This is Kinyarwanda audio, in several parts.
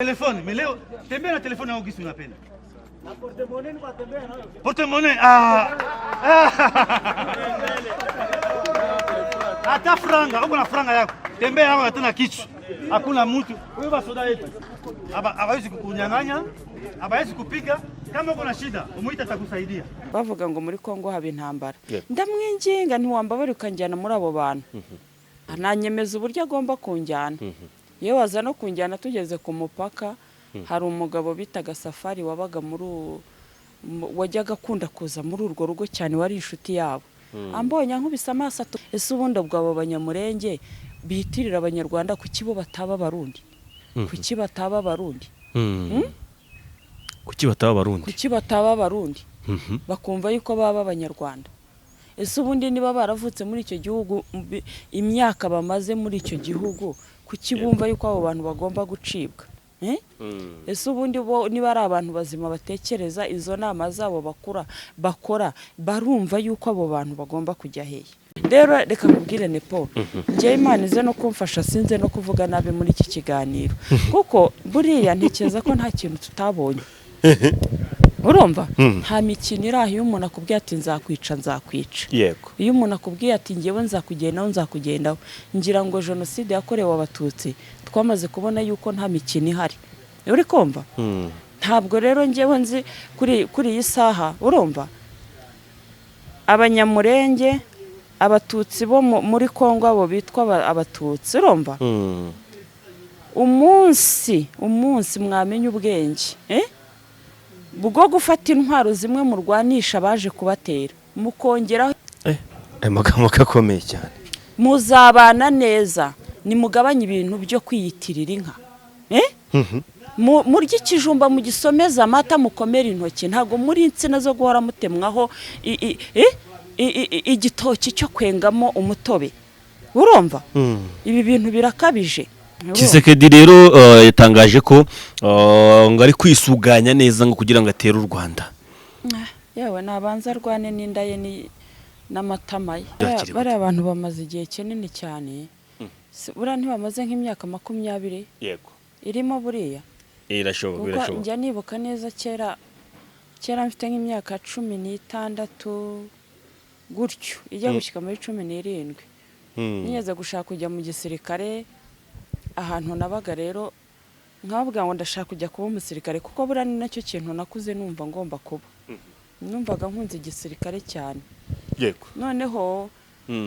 Telefone, mais leo tembea na telefone yako gisi unapenda. Porte-monnaie. Ah. Ah. Hata franga, uko na franga yako. Tembea yako tena kichwa. Hakuna mtu. Huyo basoda yetu. Aba hawezi kukunyang'anya, hawezi kupiga. Kama uko na shida, umuita atakusaidia. Bavuga ngo muri Kongo haba intambara. Ndamwinginga ntiwambabare ukanjyana muri abo bantu. Ananyemeza uburyo agomba kunjyana. Yewe aza no kunjyana, tugeze ku mupaka hari umugabo bitaga Safari wabaga muri wajyaga akunda kuza muri urwo rugo cyane, wari inshuti yabo. Ambonye ankubise amaso ati: "Ese ubundi ubwo abo Banyamurenge bitirira Abanyarwanda, kuki bo bataba Abarundi? Kuki bataba Abarundi?" Kuki bataba Abarundi? Kuki bataba Abarundi, bakumva yuko baba Abanyarwanda? Ese ubundi niba baravutse muri icyo gihugu, imyaka bamaze muri icyo gihugu, kuki bumva yuko abo bantu bagomba gucibwa? Eh? Ese ubundi bo niba ari abantu bazima batekereza, izo nama zabo bakura bakora, barumva yuko abo bantu bagomba kujya hehe? Rero reka nkubwire, Nepo, njyewe Imana ize no kumfasha sinze no kuvuga nabi muri iki kiganiro, kuko buriya ntekereza ko nta kintu tutabonye. Urumva, nta mikino iri aho. Iyo umuntu akubwiye ati: "Nzakwica, nzakwica," iyo umuntu akubwiye ati: "Ngewe nzakugendaho, nzakugendaho," ngira ngo jenoside yakorewe Abatutsi twamaze kubona yuko nta mikino ihari. Uri kumva? Ntabwo rero ngewe nzi kuri iyi saha, urumva, Abanyamurenge, Abatutsi bo muri Kongo, abo bitwa Abatutsi, urumva, umunsi mwamenya ubwenge, eh? Bwo gufata intwaro zimwe murwanisha baje kubatera, mukongeraho Aya magambo akomeye cyane. Muzabana neza. Nimugabanye ibintu byo kwiyitirira inka, eh? Murye ikijumba mugisomeze amata, mukomere intoki. Ntabwo muri insina zo guhora mutemwaho eh? Igitoki cyo kwengamo umutobe. Urumva, ibi bintu birakabije. Tshisekedi rero yatangaje ko ngo ari kwisuganya neza ngo kugira ngo atere u Rwanda. Ah, yewe, nabanza arwane n'inda ye n'amatama ye. Byakiri. Bariya bantu bamaze igihe kinini cyane. Buriya ntibamaze nk'imyaka 20 irimo buriya? Irashoboka. Kuko njya nibuka neza kera kera, mfite nk'imyaka 16 gutyo, ijya gushyika muri 17, nigeze gushaka kujya mu gisirikare. Ahantu nabaga rero nkababwira ngo ndashaka kujya kuba umusirikare, kuko buriya ni nacyo kintu nakuze numva ngomba kuba. Numvaga nkunze igisirikare cyane. Noneho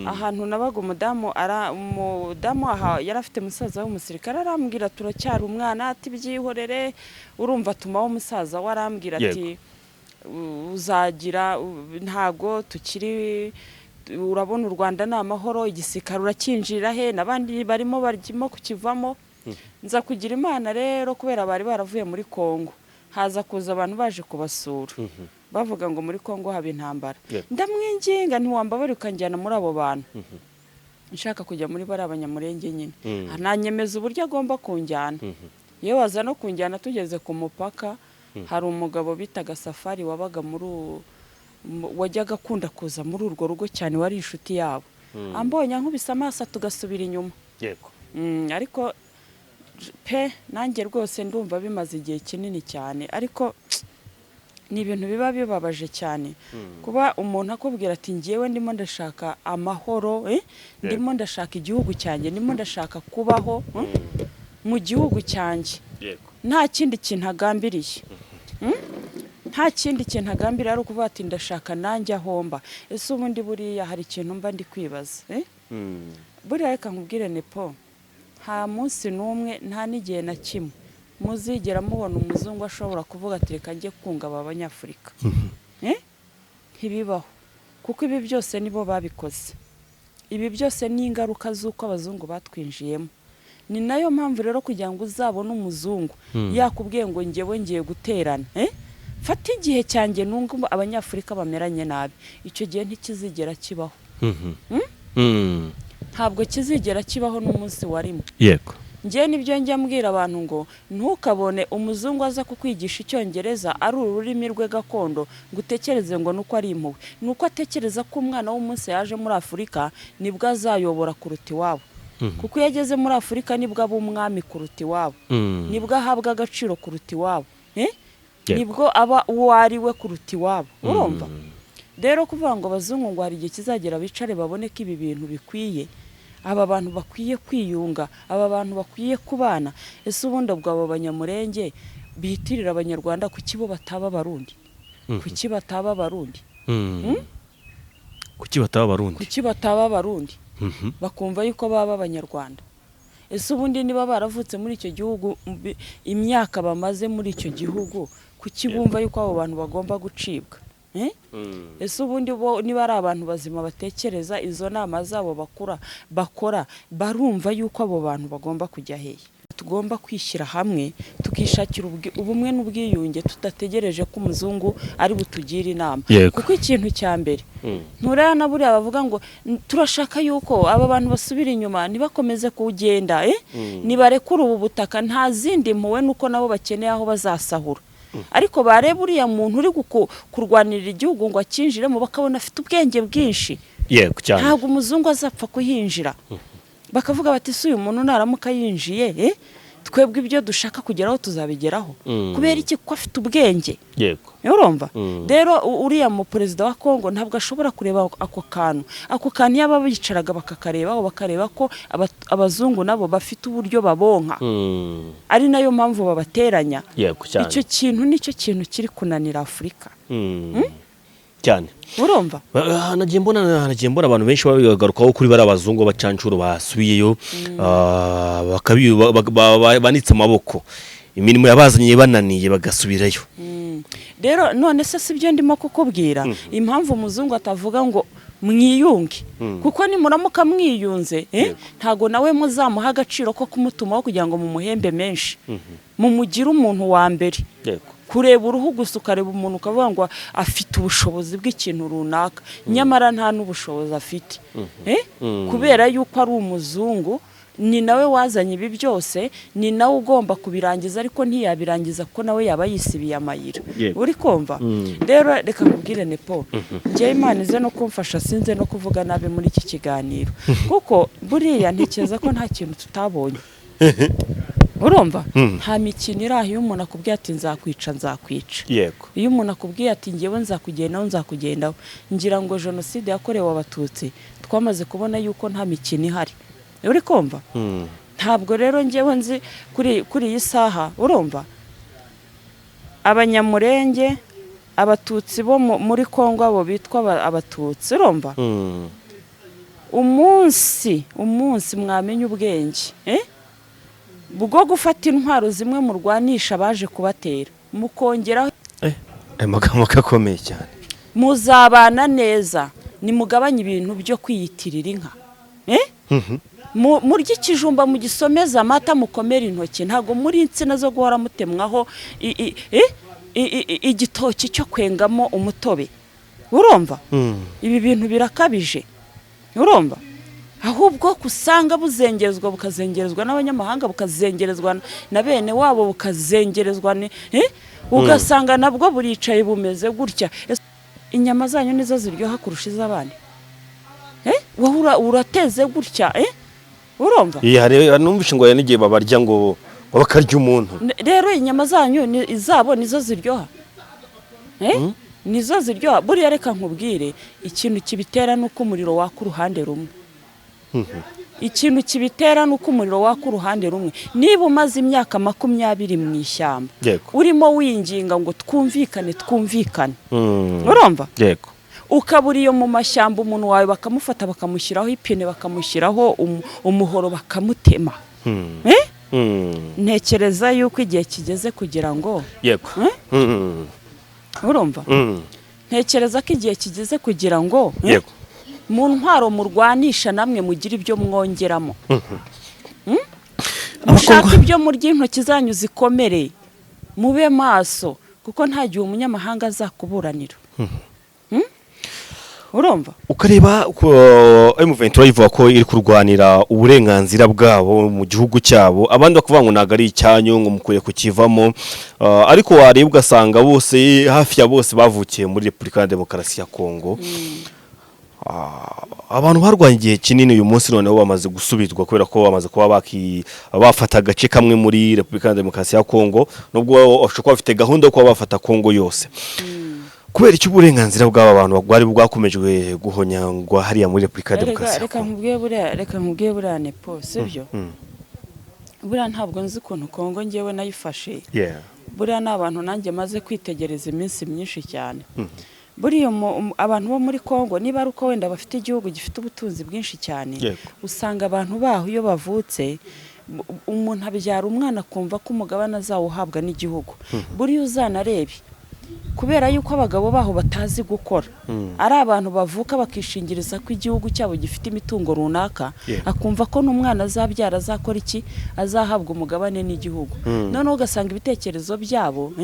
ahantu nabaga, umudamu aha yari afite musaza w'umusirikare, arambwira, turacyari umwana, ati: "Byihorere." Urumva, atumaho musaza we, arambwira ati: "Uzagira ntago tukiri, urabona u Rwanda ni amahoro, igisirikare urakinjirira he n'abandi barimo kukivamo?" Nza kugira Imana rero, kubera bari baravuye muri Kongo, haza kuza abantu baje kubasura, bavuga ngo muri Kongo haba intambara. Ndamwinginga ntiwambabare ukanjyana muri abo bantu, nshaka kujya muri bariya Abanyamurenge nyine. Ananyemeza uburyo agomba kunjyana. Yewe aza no kunjyana, tugeze ku mupaka hari umugabo bitaga Safari wabaga muri wajyaga akunda kuza muri urwo rugo cyane, wari inshuti yabo. Ambonye ankubise amaso tugasubira inyuma. Ariko pe, nanjye rwose ndumva bimaze igihe kinini cyane, ariko ni ibintu biba bibabaje cyane kuba umuntu akubwira ati: "Ngewe ndimo ndashaka amahoro, eh? Ndimo ndashaka igihugu cyanjye, ndimo ndashaka kubaho, mu gihugu cyanjye," nta kindi kintu agambiriye. Nta kindi kintu agambiriye, ari ukuvuga ati: "Ndashaka nanjye ahomba." Ese ubundi buriya hari ikintu mba ndi kwibaza, eh? Buriya reka nkubwire, Nepo, nta munsi n'umwe, nta n'igihe na kimwe muzigera mubona umuzungu ashobora kuvuga ati: "Reka njye kunga aba Banyafurika." Eh? Ntibibaho, kuko ibi byose nibo babikoze. Ibi byose ni ingaruka z'uko abazungu batwinjiyemo. Ni nayo mpamvu rero kugira ngo uzabone umuzungu yakubwiye ngo: "Ngewe ngiye guterana, eh? Fata igihe cyanjye nunga Abanyafurika bameranye nabi," icyo gihe ntikizigera kibaho. Ntabwo kizigera kibaho n'umunsi warimo. Njye nibyo njya mbwira abantu ngo ntukabone umuzungu aza kukwigisha Icyongereza ari ururimi rwe gakondo ngo utekereze ngo nuko ari impuhwe. Ni uko atekereza ko umwana w'umunsi yaje muri Afurika nibwo azayobora kuruta iwabo. Kuko iyo ageze muri Afurika nibwo aba umwami kuruta iwabo, nibwo ahabwa agaciro kuruta iwabo, eh? Nibwo aba uwo ari we kuruta iwabo. Urumva rero, kuvuga ngo abazungu ngo hari igihe kizagera bicare babone ko ibi bintu bikwiye, aba bantu bakwiye kwiyunga, aba bantu bakwiye kubana. Ese ubundi ubwo abo Banyamurenge bitirira Abanyarwanda, kuki bo bataba Abarundi? Kuki bataba Abarundi? Kuki bataba Abarundi? Kuki bataba Abarundi, bakumva yuko baba Abanyarwanda? Ese ubundi niba baravutse muri icyo gihugu, imyaka bamaze muri icyo gihugu, kuki bumva yuko abo bantu bagomba gucibwa? Eh? Ese ubundi bo niba ari abantu bazima batekereza, izo nama zabo bakura bakora, barumva yuko abo bantu bagomba kujya hehe? Tugomba kwishyira hamwe, tukishakira ubumwe n'ubwiyunge, tudategereje ko umuzungu ari butugire inama. Kuko ikintu cya mbere ntureba na buriya bavuga ngo "Turashaka yuko aba bantu basubira inyuma, ntibakomeze kugenda, eh? Nibarekure ubu butaka." Nta zindi mpuwe, nuko nabo bakeneye aho bazasahura. Ariko bareba uriya muntu uri kurwanirira igihugu ngo akinjiremo, bakabona afite ubwenge bwinshi. Yego cyane. Ntabwo umuzungu azapfa kuhinjira. Bakavuga bati: "Si uyu muntu naramuka yinjiye, eh? Twebwe ibyo dushaka kugeraho tuzabigeraho." Kubera iki? Kuko afite ubwenge. Urumva? Rero uriya mu perezida wa Kongo ntabwo ashobora kureba ako kantu. Ako kantu iyo bicaraga bakakarebaho, bakareba ko abazungu nabo bafite uburyo babonka, ari nayo mpamvu babateranya. Yego cyane. Icyo kintu nicyo kintu kiri kunanira Afurika. Cyane. Urumva? Nagiye mbona abantu benshi babagarukaho kuri bariya bazungu b'abacancuro basubiyeyo, banitse amaboko, imirimo yabazanye bananiye bagasubirayo. Rero none se si byo ndimo kukubwira? Impamvu umuzungu atavuga ngo mwiyunge, kuko nimuramuka mwiyunze, ntago nawe muzamuha agaciro ko kumutumaho kugira ngo mumuhembe menshi, mumugire umuntu wa mbere. Kureba uruhu gusa, ukareba umuntu ukavuga ngo afite ubushobozi bw'ikintu runaka, nyamara nta n'ubushobozi afite. Eh? Kubera yuko ari umuzungu, ni nawe wazanye ibi byose, ni nawe ugomba kubirangiza, ariko ntiyabirangiza kuko nawe yaba yisibiye amayira. Uri kumva? Rero reka nkubwire, Nepo, njyewe Imana ize no kumfasha sinze no kuvuga nabi muri iki kiganiro, kuko buriya ntekereza ko nta kintu tutabonye. Urumva, nta mikino iri aho. Iyo umuntu akubwiye ati: "Nzakwica, nzakwica," iyo umuntu akubwiye ati: "Ngewe nzakugendaho, nzakugendaho," ngira ngo jenoside yakorewe Abatutsi twamaze kubona yuko nta mikino ihari. Uri kumva? Ntabwo rero ngewe nzi kuri iyi saha, urumva, Abanyamurenge, Abatutsi bo muri Kongo, abo bitwa Abatutsi, urumva, umunsi mwamenya ubwenge, eh? Bwo gufata intwaro zimwe murwanisha abaje kubatera, mukongeraho Aya magambo akomeye cyane. Muzabana neza. Nimugabanye ibintu byo kwiyitirira inka, eh? Murye ikijumba mugisomeze amata, mukomere intoki. Ntabwo muri insina zo guhora mutemwaho eh? Igitoki cyo kwengamo umutobe. Urumva, ibi bintu birakabije. Urumva, ahubwo usanga buzengerezwa, bukazengerezwa n'abanyamahanga, bukazengerezwa na bene wabo, bukazengerezwa eh? Ugasanga nabwo buricaye bumeze gutya. Ese inyama zanyu nizo ziryoha kurusha iz'abandi? Eh? Wowe urateze gutya, eh? Urumva? Iya, hari numvise ngo hari n'igihe babarya, ngo bakarya umuntu. Rero inyama zanyu izabo nizo ziryoha, eh? Nizo ziryoha. Buriya reka nkubwire, ikintu kibitera ni uko umuriro waka uruhande rumwe. Ikintu kibitera ni uko umuriro waka uruhande rumwe. Niba umaze imyaka 20 mu ishyamba, urimo winginga ngo twumvikane, twumvikane, urumva, ukabura iyo mu mashyamba, umuntu wawe bakamufata, bakamushyiraho ipine, bakamushyiraho umuhoro, bakamutema, eh? Ntekereza yuko igihe kigeze kugira ngo Eh? Urumva, ntekereza ko igihe kigeze kugira ngo, eh, mu ntwaro murwanisha namwe mugire ibyo mwongeramo. Mushake ibyo murya, intoki zanyu zikomere, mube maso, kuko nta gihe umunyamahanga azakuburanira. Urumva? Ukareba ko M23 ivuga ko iri kurwanira uburenganzira bwabo mu gihugu cyabo, abandi bakavuga ngo ntabwo ari icyanyu, ngo mukwiye kukivamo. Ariko wareba ugasanga bose, hafi ya bose, bavukiye muri Repubulika ya Demokarasi ya Kongo. Abantu barwanye igihe kinini, uyu munsi noneho bamaze gusubizwa kubera ko bamaze kuba bafata agace kamwe muri Repubulika ya Demokarasi ya Kongo, nubwo bashobora kuba bafite gahunda yo kuba bafata Kongo yose. Kubera icyo uburenganzira bw'aba bantu bwari bwakomejwe guhonyangwa hariya muri Repubulika ya Reka Demokarasi ya reka Kongo? nkubwiye buriya, reka nkubwiye buriya, nepo sibyo? Buriya ntabwo nzi ukuntu Kongo ngewe nayifashe. Buriya ni abantu nanjye maze kwitegereza iminsi myinshi cyane. Buriya abantu bo muri Kongo, niba ari uko wenda bafite igihugu gifite ubutunzi bwinshi cyane, usanga abantu baho iyo bavutse, umuntu abyara umwana akumva ko umugabane azawuhabwa n'igihugu. Buriya uzanarebe, kubera yuko abagabo baho batazi gukora, ari abantu bavuka bakishingiriza ko igihugu cyabo gifite imitungo runaka, akumva ko n'umwana azabyara azakora iki? Azahabwa umugabane n'igihugu. Noneho ugasanga ibitekerezo byabo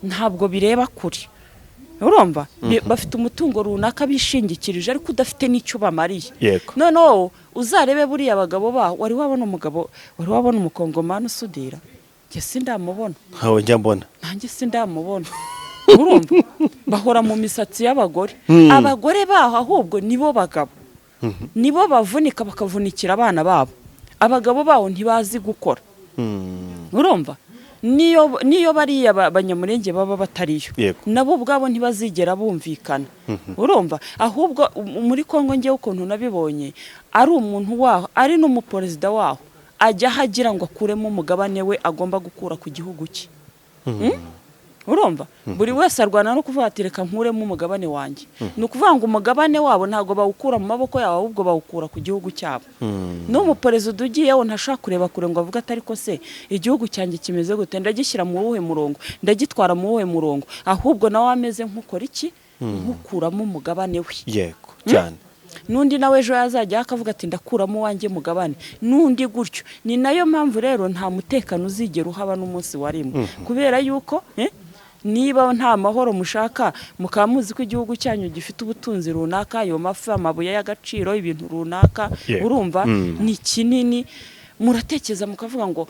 ntabwo bireba kure. Urumva, bafite umutungo runaka bishingikirije ariko udafite n'icyo bamariye. Noneho uzarebe buriya abagabo baho, wari wabona umugabo, wari wabona umukongomani usudira? Njye sindamubona. Ntawe njya mbona. Nanjye sindamubona. Urumva, bahora mu misatsi y'abagore. Abagore baho ahubwo nibo bagabo, nibo bavunika, bakavunikira abana babo. Abagabo baho ntibazi gukora. Urumva, niyo bariya Banyamurenge baba batariyo, nabo ubwabo ntibazigera bumvikana. Urumva, ahubwo muri Kongo ngewe ukuntu nabibonye, ari umuntu waho, ari n'umuperezida waho, ajya aho agira ngo akuremo umugabane we agomba gukura ku gihugu cye. Urumva, buri wese arwana no kuvuga ati: "Reka nkuremo umugabane wanjye." Ni ukuvuga ngo umugabane wabo ntabwo bawukura mu maboko yabo, ahubwo bawukura ku gihugu cyabo. N'umuperezida ugiyeho ntashobora kureba kure ngo avuge ati: "Ariko se igihugu cyanjye kimeze gute? Ndagishyira mu wuhe murongo? Ndagitwara mu wuhe murongo?" Ahubwo nawe ameze nk'ukora iki? Nk'ukuramo umugabane we. Yego cyane. N'undi nawe ejo yazajya akavuga ati: "Ndakuramo uwanjye mugabane." N'undi gutyo. Ni nayo mpamvu rero nta mutekano uzigera uhaba n'umunsi warimwe, kubera yuko niba nta mahoro mushaka, mukaba muzi ko igihugu cyanyu gifite ubutunzi runaka, ayo mafi, amabuye y'agaciro, ibintu runaka, urumva, ni kinini, muratekereza mukavuga ngo: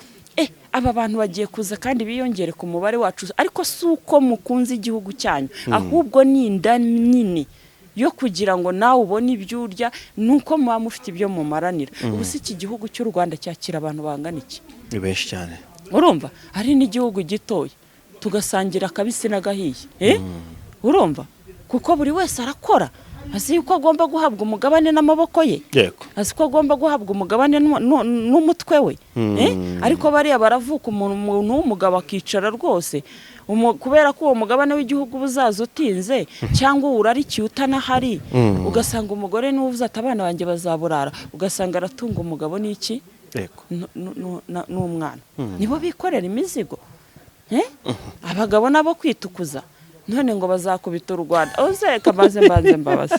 "Aba bantu bagiye kuza kandi biyongere ku mubare wacu." Ariko si uko mukunze igihugu cyanyu, ahubwo ni inda nini yo kugira ngo nawe ubone ibyo urya, ni uko muba mufite ibyo mumaranira. Ubu si iki gihugu cy'u Rwanda cyakira abantu bangana iki? Ni benshi cyane. Urumva, ari n'igihugu gitoya, tugasangira akabisi n'agahiye. Urumva, kuko buri wese arakora azi yuko agomba guhabwa umugabane n'amaboko ye, azi ko agomba guhabwa umugabane n'umutwe we. Ariko bariya baravuka, umuntu w'umugabo akicara rwose, kubera ko uwo mugabane w'igihugu uba uzaza utinze cyangwa uwurarikiye utanahari, ugasanga umugore niwe uvuze ati: "Abana banjye bazaburara." Ugasanga aratunga umugabo n'iki? N'umwana. Nibo bikorera imizigo. Abagabo nabo kwitukuza, none ngo bazakubita u Rwanda. Uzereka maze mbanze mbabaze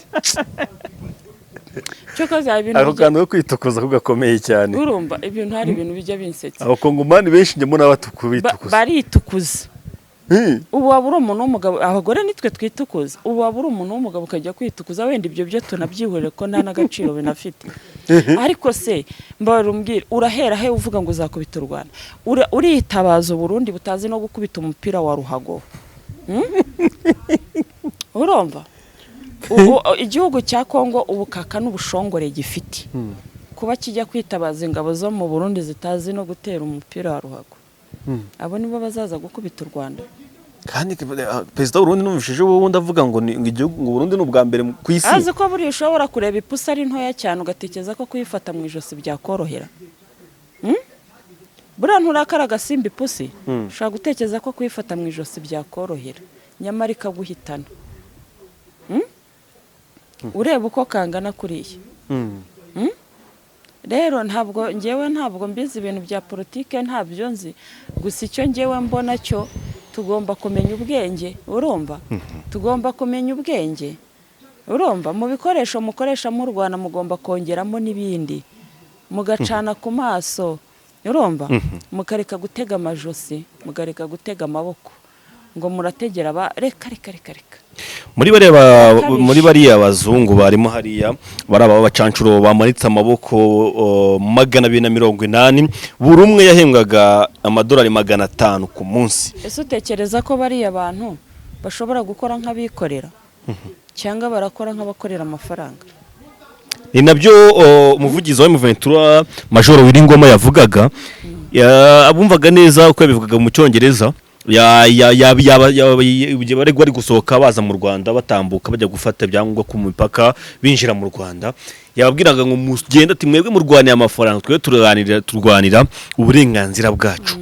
cyokoze hari ibintu Ako kantu ko kwitukuza ko gakomeye cyane. Urumva, ibintu, hari ibintu bijya binsetsa. Abakongomani benshi njya mbona bitukuza. Baritukuza. Ubu waba uri umuntu w'umugabo, abagore nitwe twitukuza, ubu waba uri umuntu w'umugabo ukajya kwitukuza? Wenda ibyo byo tunabyihorere ko nta n'agaciro binafite, ariko se mbabarira umbwire, urahera he uvuga ngo uzakubita u Rwanda? Uritabaza Uburundi butazi no gukubita umupira wa ruhago? Urumva, ubu igihugu cya Kongo ubukaka n'ubushongore gifite, kuba kijya kwitabaza ingabo zo mu Burundi zitazi no gutera umupira wa ruhago, abo nibo bazaza gukubita u Rwanda? Kandi perezida w'Uburundi numvishije ubundi avuga ngo ngo igihugu, ngo Burundi ni ubwa mbere ku isi. Azi ko buriya ushobora kureba ipusi ari ntoya cyane ugatekereza ko kuyifata mu ijosi byakorohera? Buriya nturakara agasimba ipusi, ushobora gutekereza ko kuyifata mu ijosi byakorohera, nyamara ikaguhitana. Ureba uko kangana kuriya. Rero ntabwo ngewe, ntabwo mbizi ibintu bya politike, ntabyo nzi. Gusa icyo ngewe mbona cyo, tugomba kumenya ubwenge. Urumva, tugomba kumenya ubwenge. Urumva, mu bikoresho mukoresha mu Rwanda mugomba kongeramo n'ibindi, mugacana ku maso. Urumva, mukareka gutega amajosi, mukareka gutega amaboko ngo murategera ba reka reka reka reka. Muri bariya Bakabije. Muri bariya bazungu barimo hariya, bari aba bacancuro bamanitse amaboko 280, buri umwe yahembwaga amadolari 500 ku munsi. Ese utekereza ko bariya bantu bashobora gukora nk'abikorera? Cyangwa barakora nk'abakorera amafaranga. Ni nabyo umuvugizi wa M23, Majoro Wiringoma, yavugaga. Abumvaga neza uko yabivugaga mu Cyongereza, igihe bari gusohoka baza mu Rwanda, batambuka bajya gufata ibyangombwa ku mipaka binjira mu Rwanda, yababwiraga ngo mugende, ati mwebwe murwaniye amafaranga, twe turwanira uburenganzira bwacu.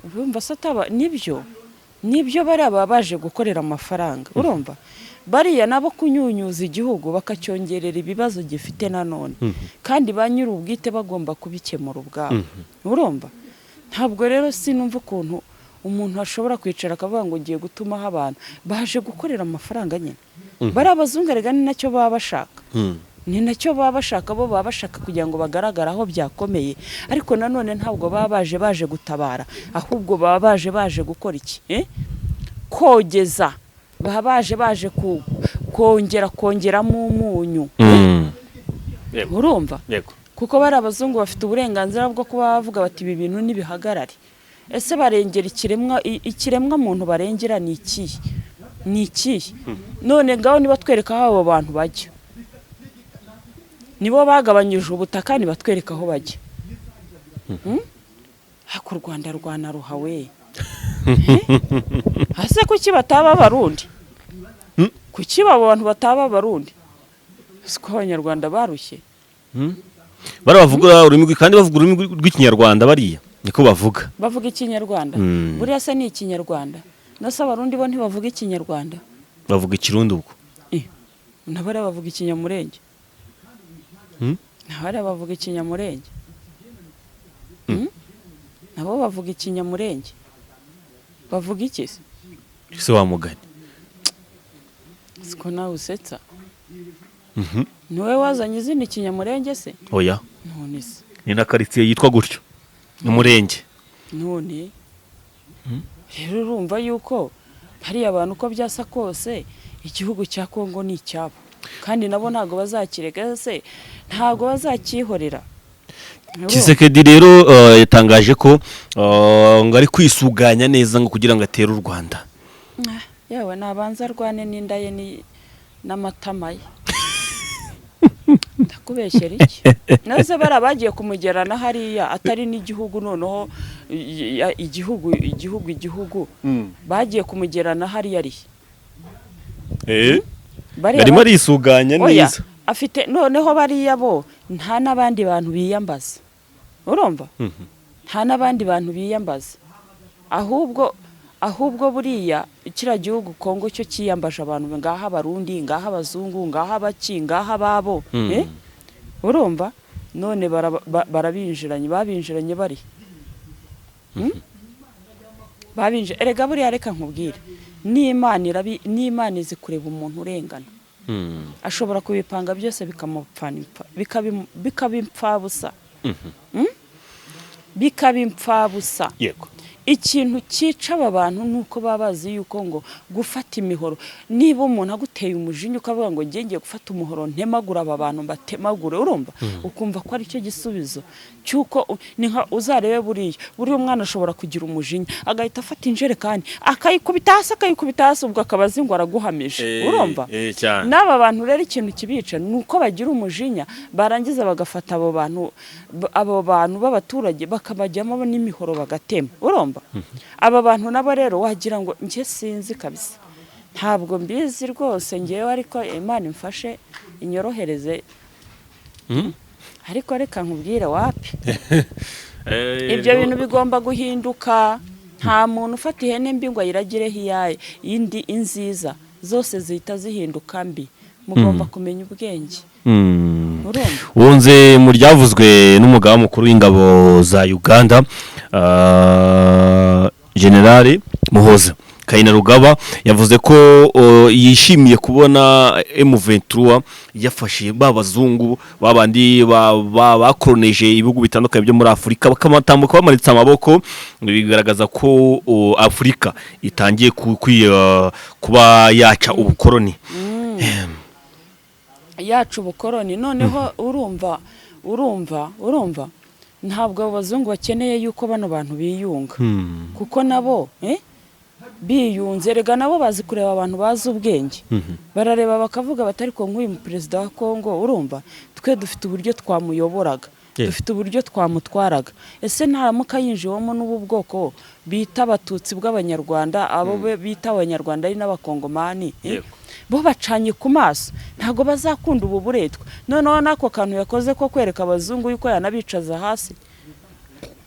Urumva se ataba nibyo? Bariya baba baje gukorera amafaranga. Urumva bariya nabo kunyunyuza igihugu bakacyongerera ibibazo gifite nanone, kandi ba nyir'ubwite bagomba kubikemura ubwabo. Urumva ntabwo rero sinumva ukuntu umuntu ashobora kwicara akavuga ngo ngiye gutumaho abantu baje gukorera amafaranga nyine. Bariya abazungu erega ni nacyo baba bashaka, ni nacyo baba bashaka. Bo baba bashaka kugira ngo bagaragare aho byakomeye, ariko nanone ntabwo baba baje gutabara, ahubwo baba baje gukora iki? Kogeza. Baba baje kongera kongeramo umunyu. Urumva? Yego. Kuko bari abazungu bafite uburenganzira bwo kuba bavuga bati ibi bintu nibihagarare. Ese barengera ikiremwa, ikiremwa muntu barengera ni ikihe? Ni ikihe? None ngaho niba twereka aho abo bantu bajya, nibo bagabanyije ubutaka, nibatwereka aho bajya. Ariko u Rwanda rwanaruha we. Ese kuki bataba Abarundi? Kuki abo bantu bataba Abarundi? Siko Abanyarwanda barushye. Bari bavuga ururimi kandi bavuga ururimi rw'Ikinyarwanda, bariya niko bavuga. Bavuga Ikinyarwanda. Buriya se ni Ikinyarwanda? Nose Abarundi bo ntibavuga Ikinyarwanda? Bavuga Ikirundi ubwo. Nabariya bavuga Ikinyamurenge. Nabariya bavuga Ikinyamurenge. Nabo bavuga Ikinyamurenge. Bavuga iki se? Se wa mugani. Siko nawe usetsa. Niwe wazanye izina Ikinyamurenge se? Oya. None se? Ni na karitsiye yitwa gutyo, umurenge. None rero urumva yuko hariya abantu, uko byasa kose, igihugu cya Kongo ni icyabo, kandi nabo ntabwo bazakireka se, ntabwo bazacyihorera. Tshisekedi rero yatangaje ko ngo ari kwisuganya neza ngo kugira ngo atere u Rwanda. Yewe, nabanza arwane n'inda ye n'amatama ye. Ndakubeshyera iki? Naze bariya bagiye kumugerana hariya atari n'igihugu, noneho igihugu bagiye kumugerana hariya ari Bariya Arimo arisuganya Oya, neza. afite noneho bariya bo nta n'abandi bantu biyambaza. Urumva, nta n'abandi bantu biyambaza, ahubwo buriya kiriya gihugu Kongo cyo cyiyambaje abantu, ngaha Abarundi, ngaha Abazungu, ngaha abaki, ngaha ababo. Eh? Urumva none barabinjiranye, babinjiranye bari. Babinjira erega buriya, reka nkubwire, n'Imana irabi, n'Imana izi kureba umuntu urengana. Ashobora kubipanga byose bikamupfana bikaba impfabusa. Bikaba impfabusa. Ikintu cyica aba bantu ni uko baba bazi yuko ngo gufata imihoro, niba umuntu aguteye umujinya ukavuga ngo ngiye ngiye gufata umuhoro ntemagure aba bantu, mbatemagure, urumva ukumva ko aricyo gisubizo cy'uko ni nka uzarebe buriya umwana ashobora kugira umujinya agahita afata injerekani akayikubita hasi, akayikubita hasi, ubwo akaba azi ngo araguhamije. Urumva? Cyane. N'aba bantu rero ikintu kibica ni uko bagira umujinya, barangiza bagafata abo bantu b'abaturage bakabajyamo n'imihoro bagatema. Urumva aba bantu nabo rero wagira ngo njye sinzi kabisa, ntabwo mbizi rwose ngewe, ariko Imana imfashe inyorohereze. Ariko reka nkubwire, wapi, ibyo bintu bigomba guhinduka. Nta muntu ufata ihene mbi ngo ayiragireho iyaye indi inziza, zose zihita zihinduka mbi. Mugomba kumenya ubwenge. Urumva? Wunze mu ryavuzwe n'umugaba mukuru w'ingabo za Uganda, General Muhoza Kainerugaba, yavuze ko yishimiye kubona M23 yafashe ba bazungu babandi bakoroneje ibihugu bitandukanye byo muri Afurika, bakabatambuka bamanitse amaboko. Bigaragaza ko Afurika itangiye kuba yaca ubukoroni. Yacu ubukoroni. Noneho urumva ntabwo abo bazungu bakeneye yuko bano bantu biyunga, kuko nabo Biyunze rega nabo bazi kureba, abantu bazi ubwenge barareba bakavuga bati: "Ariko nk'uyu perezida wa Kongo, urumva twe dufite uburyo twamuyoboraga, dufite uburyo twamutwaraga. Ese ntaramuka yinjiwemo n'ubu bwoko bita Abatutsi bw'Abanyarwanda, abo bita Abanyarwanda ari n'Abakongomani, eh? Bo bacanye ku maso, ntabwo bazakunda ubu buretwa." Noneho n'ako kantu yakoze ko kwereka abazungu yuko yanabicaza hasi,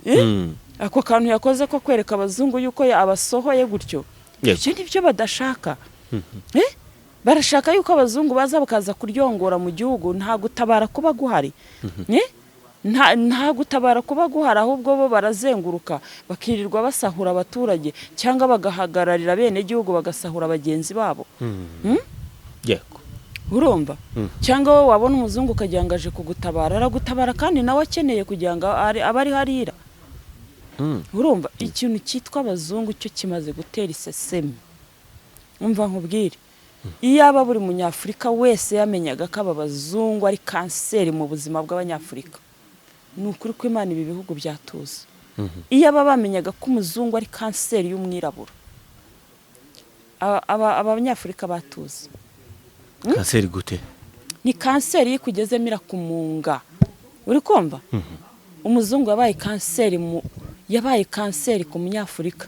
eh? Ako kantu yakoze ko kwereka abazungu yuko abasohoye gutyo, ibyo nibyo badashaka, eh? Barashaka yuko abazungu baza bakaza kuryongora mu gihugu, nta gutabara kuba guhari, eh? Nta gutabara kuba guhari, ahubwo bo barazenguruka bakirirwa basahura abaturage, cyangwa bagahagararira bene gihugu bagasahura bagenzi babo. Urumva, cyangwa wowe wabona umuzungu ukagira ngo aje kugutabara, aragutabara kandi nawe akeneye kugira ngo abe ari harira. Urumva, ikintu cyitwa abazungu cyo kimaze gutera isesemi. Umva nkubwire, iyaba buri Munyafurika wese yamenyaga ko aba bazungu ari kanseri mu buzima bw'Abanyafurika, ni ukuri ko Imana ibi bihugu byatuza. Iyaba bamenyaga ko umuzungu ari kanseri y'umwirabura, Abanyafurika batuza. Kanseri gute? Ni kanseri iyo ikugezemo irakumunga. Uri kumva, umuzungu yabaye kanseri ku Munyafurika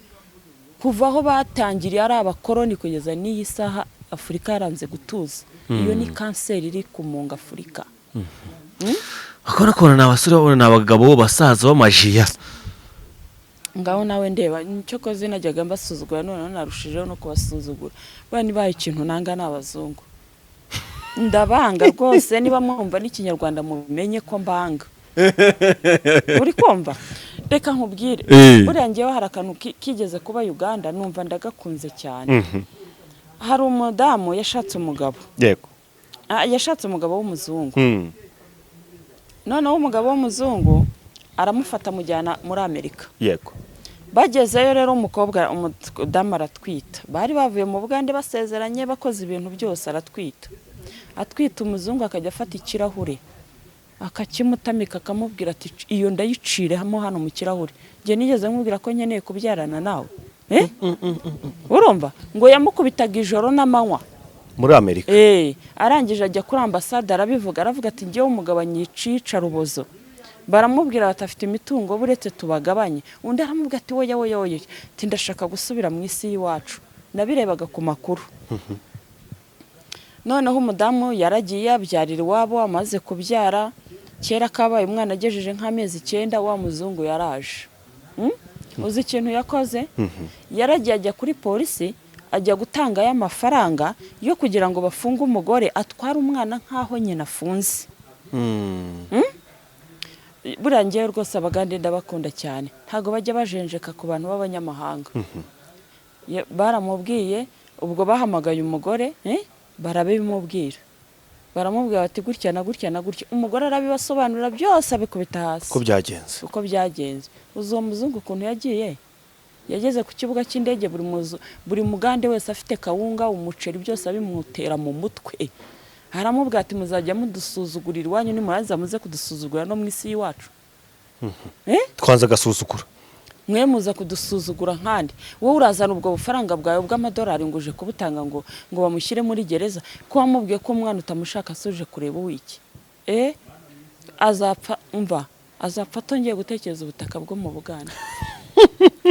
kuva aho batangiriye ari abakoroni kugeza n'iyi saha. Afurika yaranze gutuza. Iyo ni kanseri iri kumunga Afurika. Akora kubona ni abasore, babona ni abagabo basaza b'amajiya. Ngaho nawe ndeba, nicyo koze najyaga mbasuzugura, noneho narushijeho no kubasuzugura. Buriya nibaye ikintu nanga ni abazungu, ndabanga rwose. Niba mwumva n'Ikinyarwanda mumenye ko mbanga. Uri kumva, reka nkubwire. Buriya ngewe hari akantu kigeze kuba Uganda, numva ndagakunze cyane. Hari umudamu yashatse umugabo. Yashatse umugabo w'umuzungu. Noneho umugabo w'umuzungu aramufata amujyana muri Amerika. Bagezeyo rero, umukobwa, umudamu aratwita. Bari bavuye mu Bugande basezeranye, bakoze ibintu byose, aratwita. Atwita, umuzungu akajya afata ikirahure akakimutamika, akamubwira ati: "Iyo ndayiciremo hano mu kirahure, njye nigeze nkubwira ko nkeneye kubyarana nawe, eh?" Urumva ngo yamukubitaga ijoro n'amanywa. Muri Amerika? Arangije ajya kuri ambasade arabivuga, aravuga ati: "Njyewe umugabo anyica rubozo." Baramubwira bati: "Afite imitungo, buretse tubagabanye." Undi aramubwira ati: "Woya, woya, woya," ati: "Ndashaka gusubira mu isi y'iwacu." Nabirebaga ku makuru. Noneho umudamu yaragiye abyarira iwabo. Amaze kubyara, kera kabaye, umwana agejeje nk'amezi 9, wa muzungu yaraje. Uzi ikintu yakoze? Yaragiye ajya kuri polisi, ajya gutanga y'amafaranga yo kugira ngo bafunge umugore, atware umwana nk'aho nyina afunze. Buriya ngewe rwose Abagande ndabakunda cyane, ntabwo bajya bajenjeka ku bantu b'abanyamahanga. Baramubwiye, ubwo bahamagaye umugore, barabimubwira, baramubwira bati: "Gutya na gutya na gutya." Umugore arabibasobanurira byose, abikubita hasi. Ko byagenze. Uko byagenze. Uzi uwo muzungu ukuntu yagiye? Yageze ku kibuga cy'indege, buri Mugande wese afite kawunga, umuceri, byose abimutera mu mutwe. Aramubwira ati: "Muzajya mudusuzugurira iwanyu, nimurangiza muze kudusuzugura no mu isi y'iwacu, eh?" Twanze agasuzuguro. Mwe muza kudusuzugura nkandi? Wowe urazana ubwo bufaranga bwawe bw'amadolari ngo uje kubutanga ngo bamushyire muri gereza, ko wamubwiye ko umwana utamushaka? Asuje kureba uwiki, eh? Azapfa, umva, azapfa atongeye gutekereza ubutaka bwo mu Buganda.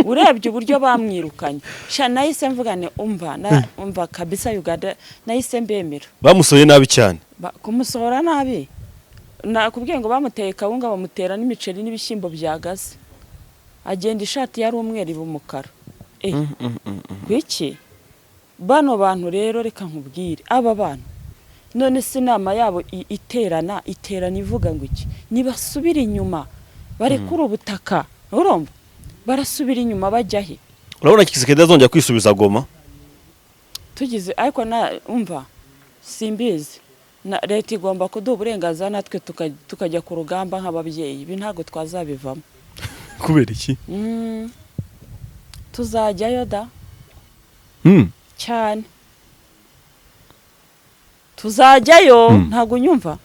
Urebye uburyo bamwirukanye sha, nahise mvuga nti: "Umva umva kabisa, Uganda nahise mbemera." Bamusohoye nabi cyane. Kumusohora nabi, nakubwiye ngo bamuteye kawunga, bamutera n'imiceri n'ibishyimbo byagaze, agenda ishati yari umweru iba umukara. Eh, kwiki bano bantu rero, reka nkubwire, aba bantu none se inama yabo iterana ivuga ngo iki? Nibasubire inyuma barekure ubutaka. Urumva barasubira inyuma bajya he? Urabona Tshisekedi azongera kwisubiza Goma? Tugize ariko na umva, simbizi, na leta igomba kuduha uburenganzira natwe tukajya ku rugamba nk'ababyeyi. Ibi ntabwo twazabivamo. Kubera iki? Tuzajyayo da. Cyane, tuzajyayo. Ntabwo unyumva?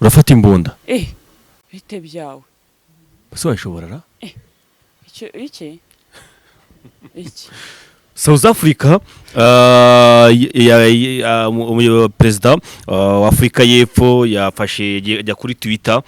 Urafata imbunda? Eh, bite byawe? Ese wayishobora ra? Icyo iki iki? South Africa, perezida wa Afurika y'Epfo yafashe, ajya kuri Twitter,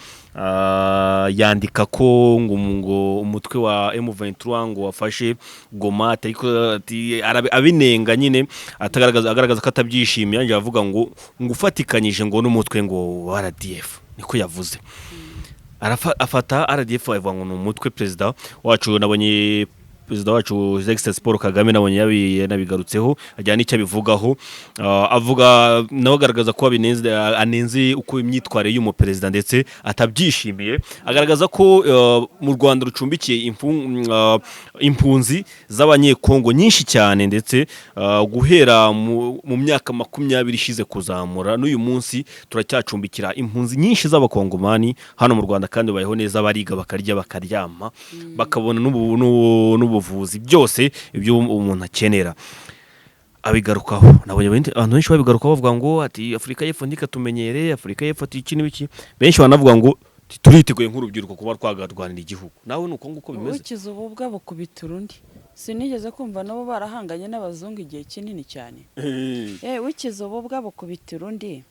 yandika ko ngo umutwe wa M23 ngo wafashe Goma, ariko ati abinenga nyine, atagaragaza, agaragaza ko atabyishimiye. Yanjye avuga ngo ufatikanyije ngo n'umutwe ngo wa RDF, niko yavuze. Afata RDF avuga ngo ni umutwe. Perezida wacu, nabonye perezida wacu His Excellency Paul Kagame, nabonye yanabigarutseho, ajyana n'icyo abivugaho. Avuga nawe agaragaza ko abinenze, anenze uko imyitwarire y'umuperezida ndetse atabyishimiye. Agaragaza ko mu Rwanda rucumbikiye impunzi z'Abanyekongo nyinshi cyane, ndetse guhera mu myaka 20 ishize kuzamura n'uyu munsi turacyacumbikira impunzi nyinshi z'Abakongomani hano mu Rwanda, kandi babayeho neza, bariga, bakarya, bakaryama, bakabona n'ubuvuzi, byose ibyo umuntu akenera. Abigarukaho, nabonye abantu benshi babigarukaho, bavuga ngo ati Afurika y'Epfo ntikatumenyere, Afurika y'Epfo ati iki n'ibiki. Benshi banavuga ngo turiteguye nk'urubyiruko kuba twagarwanira igihugu. Nawe ni uko nguko bimeze? Ukiza ububwa bukubita urundi. Sinigeze kumva nabo barahanganye n'abazungu igihe kinini cyane. Ukiza ububwa bukubita urundi.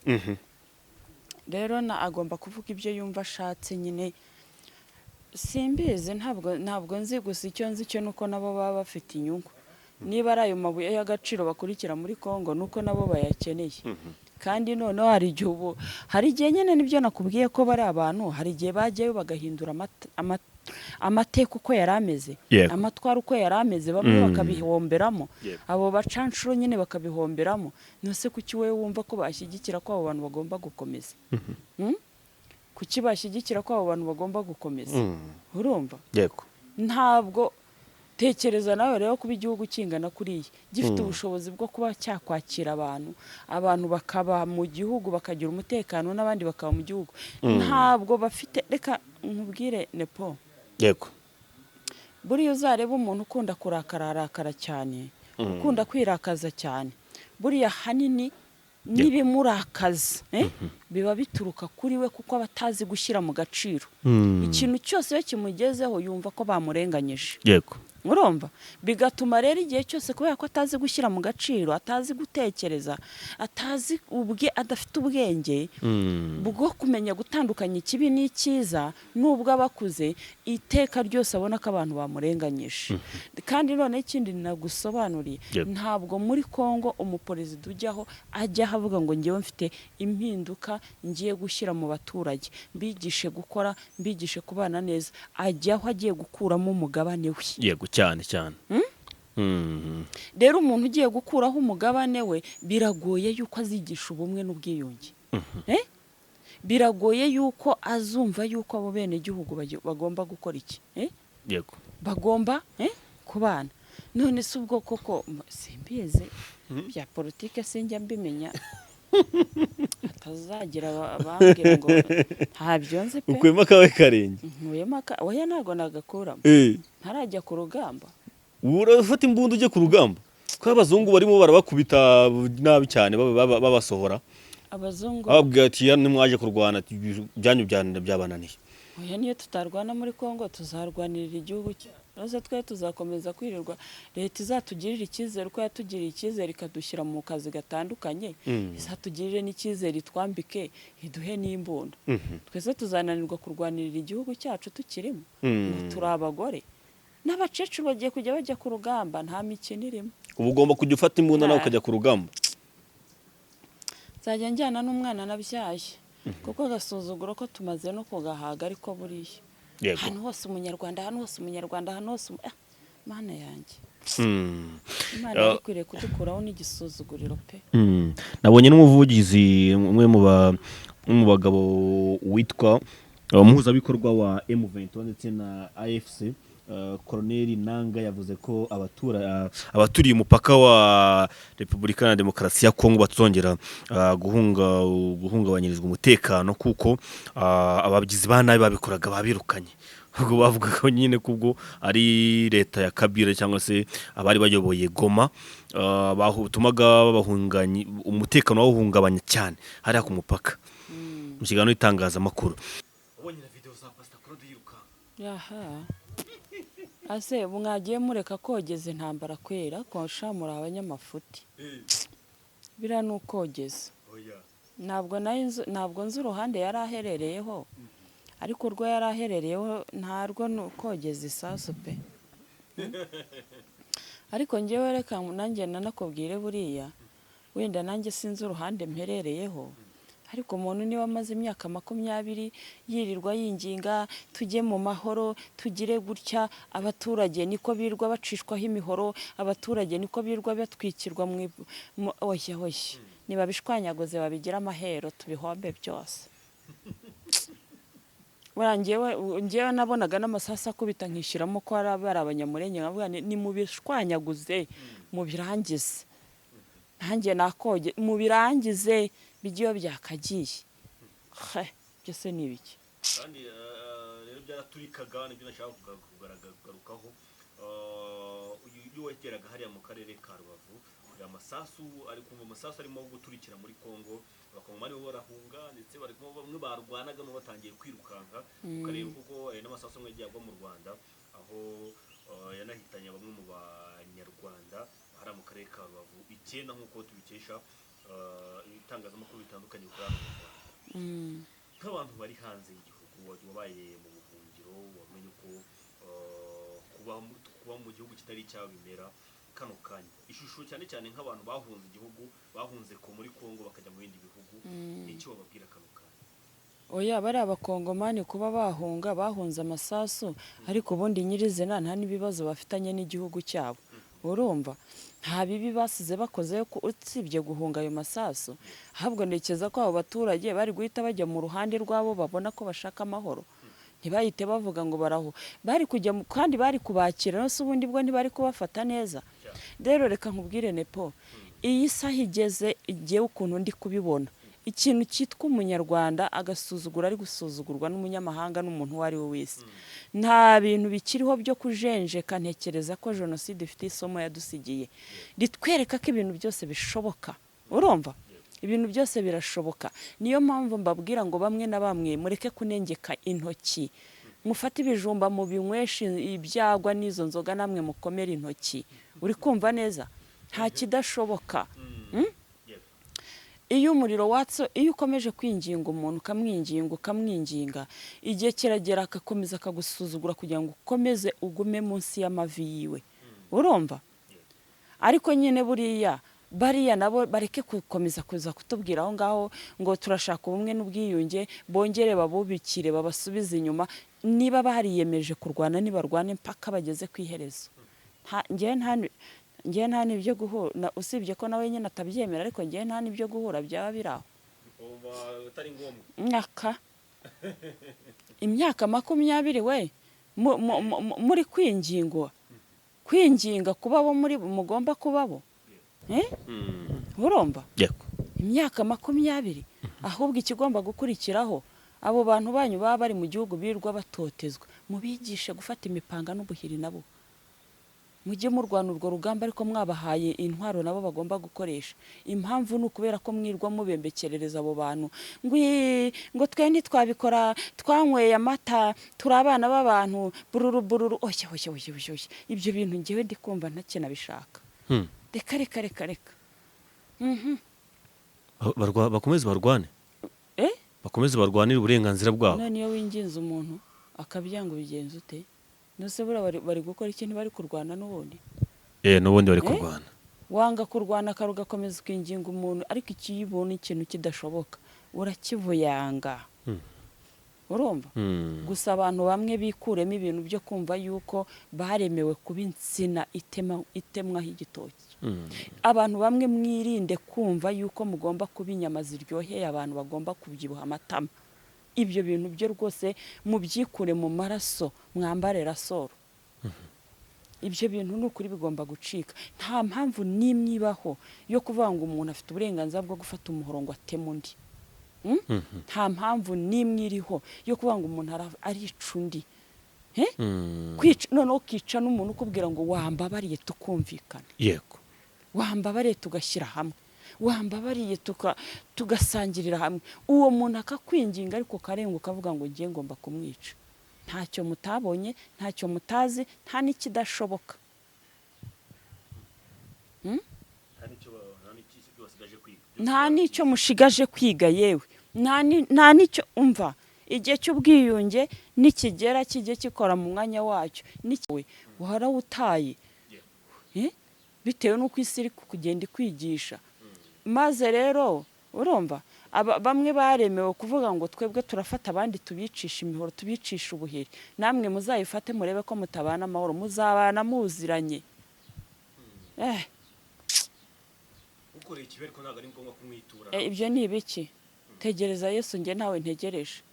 Rero na agomba kuvuga ibyo yumva ashatse nyine, simbizi, ntabwo nzi. Gusa icyo nzi cyo nuko nabo baba bafite inyungu. Niba ari ayo mabuye y'agaciro bakurikira muri Congo, nuko nabo bayakeneye. Kandi noneho hari igihe, ubu hari igihe nyine, nibyo nakubwiye ko bari abantu, hari igihe bajyayo bagahindura amateka uko yari ameze, amatwara uko yari ameze, bamwe bakabihomberamo, abo bacanshuro nyine bakabihomberamo. Nose kuki wowe wumva ko bashyigikira ko abo bantu bagomba gukomeza? Kuki bashyigikira ko abo bantu bagomba gukomeza? Urumva? Yego. Ntabwo tekereza nawe rero, kuba igihugu kingana kuriya gifite ubushobozi bwo kuba cyakwakira abantu, abantu bakaba mu gihugu bakagira umutekano, n'abandi bakaba mu gihugu, ntabwo bafite. Reka nkubwire, Nepo. Yego. Buriya uzareba umuntu ukunda kurakara, arakara cyane, ukunda kwirakaza cyane, buriya ahanini n'ibimurakaza biba bituruka kuri we, kuko aba atazi gushyira mu gaciro. Ikintu cyose iyo kimugezeho yumva ko bamurenganyije. Urumva, bigatuma rero igihe cyose, kubera ko atazi gushyira mu gaciro, atazi gutekereza, atazi ubwe, adafite ubwenge bwo kumenya gutandukanya ikibi n'icyiza, nubwo aba akuze, iteka ryose abona ko abantu bamurenganyije. Kandi noneho ikindi nagusobanuriye, ntabwo muri Congo umuperezida ujyaho ajyaho avuga ngo ngewe mfite impinduka ngiye gushyira mu baturage, mbigishe gukora, mbigishe kubana neza. Ajyaho agiye gukuramo umugabane we. Yego, cyane cyane. Rero umuntu ugiye gukuraho umugabane we, biragoye yuko azigisha ubumwe n'ubwiyunge. Biragoye yuko azumva yuko abo benegihugu bagomba gukora iki? Bagomba kubana. None se ubwo koko simbizi, bya politike sinjya mbimenya, hatazagira abambwira ngo ntabyo nzi pe. Ukuyemo akawe karenge? Nkuyemo aka, oya, ntabwo nagakuramo. Ntarajya ku rugamba. Urafata imbunda ujye ku rugamba, kuko abazungu barimo barabakubita nabi cyane, babasohora. Abazungu? Bababwira ati nimwaje kurwana, ati, byanyu byabananiye. Oya, niyo tutarwana muri Congo, tuzarwanirira igihugu cyacu. Rwose twe tuzakomeza kwirirwa, leta izatugirira icyizere uko yatugiriye icyizere ikadushyira mu kazi gatandukanye, izatugirire n'icyizere itwambike, iduhe n'imbunda. Twese tuzananirwa kurwanirira igihugu cyacu tukirimo? Ngo turi abagore n'abakecuru bagiye kujya bajya ku rugamba, nta mikino irimo. Uba ugomba kujya ufata imbunda nawe ukajya ku rugamba. Nzajya njyana n'umwana nabyaye, kuko agasuzuguro ko tumaze no kugahaga. Ariko buriya ahantu hose umunyarwanda, ahantu hose umunyarwanda, ahantu hose Mana yanjye, Imana yari ikwiriye kudukuraho n'igisuzuguriro pe. Nabonye n'umuvugizi, umwe mu bagabo witwa umuhuzabikorwa wa M23 ndetse na AFC, Colonel Nanga, yavuze ko abaturiye umupaka wa Repubulika ya Demokarasi ya Kongo batazongera guhungabanyirizwa umutekano, kuko abagizi ba nabi babikoraga babirukanye. Ubwo bavuga ko nyine kubwo ari leta ya Kabila cyangwa se abari bayoboye Goma, batumaga babahunganye umutekano bawuhungabanya cyane hariya ku mupaka. Mu kiganiro n'itangazamakuru, ubonye na video za Pastor Claude yirukanka. Aha. Ase mwagiye mureka kogeza intambara kwera kosha muri abanyamafuti. Biriya ni ukogeza. Ntabwo nari ntabwo nzi uruhande yari aherereyeho, ariko urwo yari aherereyeho ntarwo ni ukogeza isasu pe. Ariko njyewe reka nanjye nanakubwire, buriya wenda nanjye sinzi uruhande mperereyeho, ariko umuntu niba amaze imyaka 20 yirirwa yinginga tujye mu mahoro, tugire gutya, abaturage niko birirwa bacishwaho imihoro, abaturage niko birirwa batwikirwa oya oya, nibabishwanyaguze babigira amahero, tubihombe byose. Buriya njyewe nabonaga n'amasasu akubita nkishyiramo ko ari Abanyamurenge, nkavuga nti nimubishwanyaguze mubirangize, nanjye nakoge mubirangize bijye iyo byakagiye. He, byose ni ibiki? Kandi rero byaraturikaga, nibyo nashaka kugarukaho. Iyo wegeraga hariya mu karere ka Rubavu, amasasu ari kumva amasasu arimo guturikira muri Kongo, Abakongomani bo barahunga, ndetse bari kumva bamwe barwanaga no batangiye kwirukanka, ukareba kuko n'amasasu amwe yagiye agwa mu Rwanda, aho yanahitanye bamwe mu Banyarwanda hariya mu karere ka Rubavu 9, nk'uko tubikesha ibitangazamakuru bitandukanye bikorera hano mu Rwanda. Nk'abantu bari hanze y'igihugu, wabaye mu buhungiro, wamenye uko kuba mu gihugu kitari icyawe bimera kano kanya, ishusho cyane cyane nk'abantu bahunze igihugu, bahunze ko muri Kongo bakajya mu bindi bihugu, ni icyo wababwira kano kanya? Oya, bariya Abakongomani kuba bahunga, bahunze amasasu, ariko ubundi nyirizina nta n'ibibazo bafitanye n'igihugu cyabo. Urumva nta bibi basize bakoze usibye guhunga ayo masasu. Ahubwo ntekereza ko abo baturage bari guhita bajya mu ruhande rwabo babona ko bashaka amahoro, ntibahite bavuga ngo baraho bari kujya kandi bari kubakira, no se ubundi bwo ntibari kubafata neza. Rero reka nkubwire Nepo, iyi saha igeze igihe ukuntu ndi kubibona, ikintu cyitwa Umunyarwanda agasuzugura, ari gusuzugurwa n'umunyamahanga n'umuntu uwo ari we wese, nta bintu bikiriho byo kujenjeka. Ntekereza ko jenoside ifite isomo yadusigiye ritwereka ko ibintu byose bishoboka. Urumva ibintu byose birashoboka. Niyo mpamvu mbabwira ngo bamwe na bamwe mureke kunengeka intoki, mufate ibijumba mubinyweshe ibyagwa n'izo nzoga, namwe mukomere intoki. Uri kumva neza? Nta kidashoboka. Iyo umuriro watse, iyo ukomeje kwinginga umuntu, ukamwinginga, ukamwinginga, igihe kiragera agakomeza akagusuzugura kugira ngo ukomeze ugume munsi y'amavi yiwe. Urumva? Ariko nyine buriya bariya nabo bareke gukomeza kuza kutubwira aho ngaho ngo turashaka ubumwe n'ubwiyunge, bongere babubikire babasubize inyuma. Niba bariyemeje kurwana, nibarwane mpaka bageze ku iherezo. Njyewe nta n'ibyo guhura, usibye ko nawe nyine atabyemera, ariko njyewe nta n'ibyo guhura byaba biri aho. Uba atari ngombwa. Imyaka 20 we muri kwingingwa, kwinginga kuba bo muri mugomba kubabo. Eh? Urumva? Yego. Imyaka 20. Ahubwo ikigomba gukurikiraho, abo bantu banyu baba bari mu gihugu birirwa batotezwa, mubigishe gufata imipanga n'ubuhiri, nabo mujye murwana urwo rugamba, ariko mwabahaye intwaro nabo bagomba gukoresha. Impamvu ni ukubera ko mwirwa mubembekerereza abo bantu ngo "Ii, ngo twe ntitwabikora, twanyweye amata, turi abana b'abantu, bururu bururu." Oya oya oya oya oya, ibyo bintu ngewe ndi kumva ntakinabishaka. Reka reka reka reka. Bakomeze barwane? Eh? Bakomeze barwanire uburenganzira bwabo. None iyo winginze umuntu akabyanga, ubigenza ute? Nose buriya bari gukora iki? Ntibari kurwana n'ubundi? Eh, n'ubundi bari Eh? kurwana. Wanga kurwana kare, ugakomeza ukinginga umuntu, ariko iyo ubona ikintu kidashoboka urakivuyanga. Urumva? Gusa abantu bamwe bikuremo ibintu byo kumva yuko baremewe kuba insina itemwaho igitoki. Abantu bamwe mwirinde kumva yuko mugomba kuba inyama ziryoheye abantu, bagomba kubyibuha amatama. Ibyo bintu byo rwose mubyikure mu maraso, mwambare rasoro. Ibyo bintu ni ukuri bigomba gucika. Nta mpamvu n'imwe ibaho yo kuvuga ngo umuntu afite uburenganzira bwo gufata umuhoro ngo ateme undi. Nta mpamvu n'imwe iriho yo kuvuga ngo umuntu arica undi. Eh? Kwica, noneho ukica n'umuntu ukubwira ngo wambabariye tukumvikana, wambabariye tugashyira hamwe, wambabariye tugasangirira hamwe, uwo muntu akakwinginga ariko ukarenga ukavuga ngo ngiye ngomba kumwica. Ntacyo mutabonye, ntacyo mutazi, nta n'ikidashoboka. Nta n'icyo mushigaje kwiga, yewe nta n'icyo umva. Igihe cy'ubwiyunge nikigera, kijye gikora mu mwanya wacyo. N'ikiwe warawutaye. Eh? Bitewe n'uko isi iri kugenda ikwigisha. Maze rero urumva bamwe baremewe kuvuga ngo twebwe turafata abandi tubicisha imihoro, tubicisha ubuhiri. Namwe muzayifate murebe ko mutabana amahoro, muzabana muziranye. Ukoreye ikibi ariko ntabwo ari ngombwa kumwitura. Ibyo ni ibiki? Tegereza Yesu. Njye ntawe ntegereje.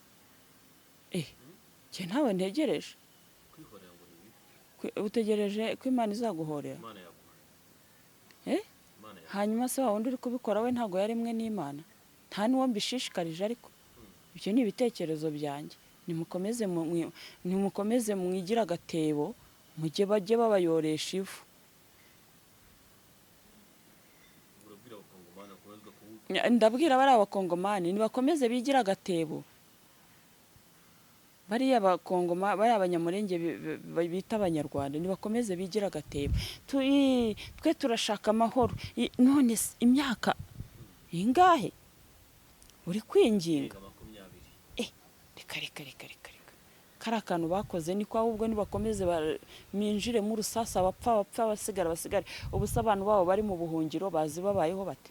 Njye ntawe ntegereje. Kwihorera ngo ni bibi. Utegereje ko Imana izaguhorera? Imana yaguha. Eh? Imana yaguha. Hanyuma se wa wundi uri kubikora we ntabwo yaremwe n'Imana? Nta n'uwo mbishishikarije, ariko ibyo ni ibitekerezo byanjye. Nimukomeze mwigire agatebo, mujye bajye babayoresha ivu. Urabwira Abakongomani bakomezwa kuwu Ndabwira bariya Abakongomani nibakomeze bigire agatebo. Bariya Bakongoma, bariya Abanyamurenge bita Abanyarwanda, nibakomeze bigire agatebo. Twe turashaka amahoro. None se imyaka ingahe uri kwinginga? Irenga 20. Reka, reka, reka, reka, reka! Kari akantu bakoze niko. Ahubwo nibakomeze minjiremo urusasa, abapfa bapfa, abasigara basigare. Ubu se abantu babo bari mu buhungiro bazi babayeho bate?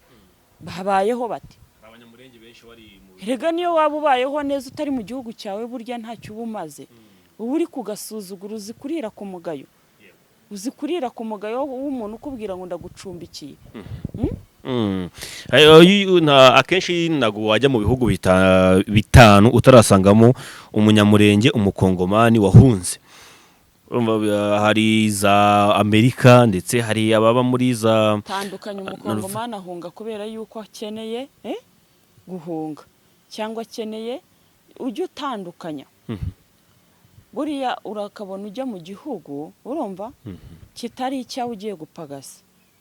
Babayeho bate? Hari Abanyamurenge benshi bari mu Erega niyo waba ubayeho neza utari mu gihugu cyawe, burya ntacyo uba umaze. Uba uri kugasuzugura. Uzi kurira ku mugayo? Uzi kurira ku mugayo w'umuntu ukubwira ngo ndagucumbikiye? Akenshi ntabwo wajya mu bihugu 5 utarasangamo Umunyamurenge, Umukongomani wahunze. Urumva, hari za Amerika, ndetse hari ababa muri za Tandukanye. Umukongomani ahunga kubera yuko akeneye guhunga cyangwa akeneye. Ujye utandukanya. Buriya urakabona ujya mu gihugu, urumva, kitari icyawe ugiye gupagasa,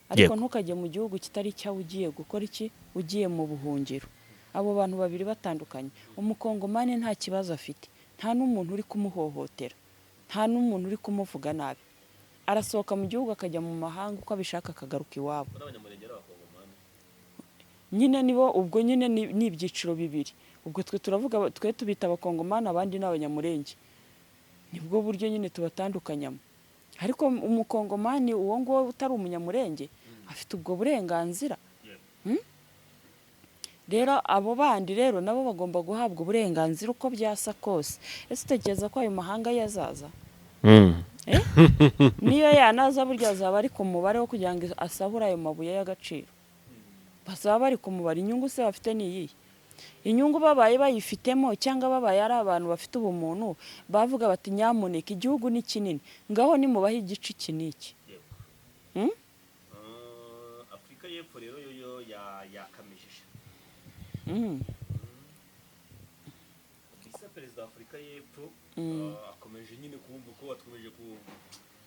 ariko ntukajye mu gihugu kitari icyawe ugiye gukora iki? Ugiye mu buhungiro. Abo bantu babiri batandukanye. Umukongomani nta kibazo afite, nta n'umuntu uri kumuhohotera, nta n'umuntu uri kumuvuga nabi. Arasohoka mu gihugu akajya mu mahanga uko abishaka, akagaruka iwabo. Nyine nibo ubwo nyine ni ibyiciro bibiri. Ubwo twe turavuga, twe tubita Abakongomani, abandi ni Abanyamurenge. Nibwo buryo nyine tubatandukanyamo. Ariko Umukongomani uwo nguwo utari Umunyamurenge afite ubwo burenganzira. Rero abo bandi rero nabo bagomba guhabwa uburenganzira uko byasa kose. Ese utekereza ko ayo mahanga yazaza? Niyo yanaza, burya azaba ari ku mubare wo kugira ngo asahure ayo mabuye y'agaciro. Bazaba bari ku mubare. Inyungu se bafite ni iyihe? Inyungu babaye bayifitemo, cyangwa babaye ari abantu bafite ubumuntu, bavuga bati nyamuneka, igihugu ni kinini, ngaho nimubahe igice iki n'iki. Afurika y'Epfo rero yo yakamejeje. Isa perezida wa Afurika y'Epfo akomeje nyine kumva ko bakomeje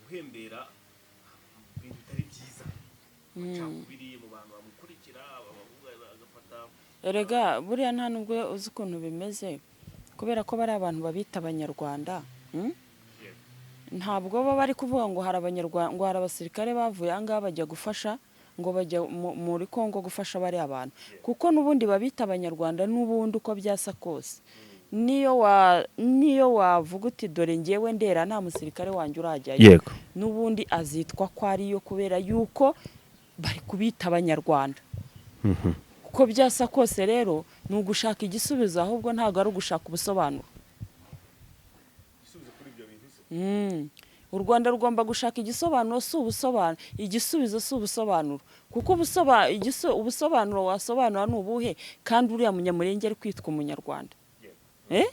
guhembera ibintu bitari byiza, amacakubiri mu bantu bamukurikira, babavuga bagafata. Erega buriya nta nubwo uzi ukuntu bimeze, kubera ko bari abantu babita Abanyarwanda, Ntabwo baba bari kuvuga ngo hari Abanyarwanda, ngo hari abasirikare bavuye aha ngaha bajya gufasha, ngo bajya muri Kongo gufasha bariya bantu, kuko n'ubundi babita Abanyarwanda. N'ubundi uko byasa kose, niyo wavuga uti dore ngewe ndera nta musirikare wanjye urajyayo, n'ubundi azitwa ko ariyo, kubera yuko bari kubita Abanyarwanda. Uko byasa kose rero ni ugushaka igisubizo, ahubwo ntabwo ari ugushaka ubusobanuro. U Rwanda rugomba gushaka igisobanuro, si ubusobanuro. Igisubizo si ubusobanuro, kuko ubusobanuro wasobanura ni ubuhe kandi uriya Munyamurenge ari kwitwa Umunyarwanda? Eh?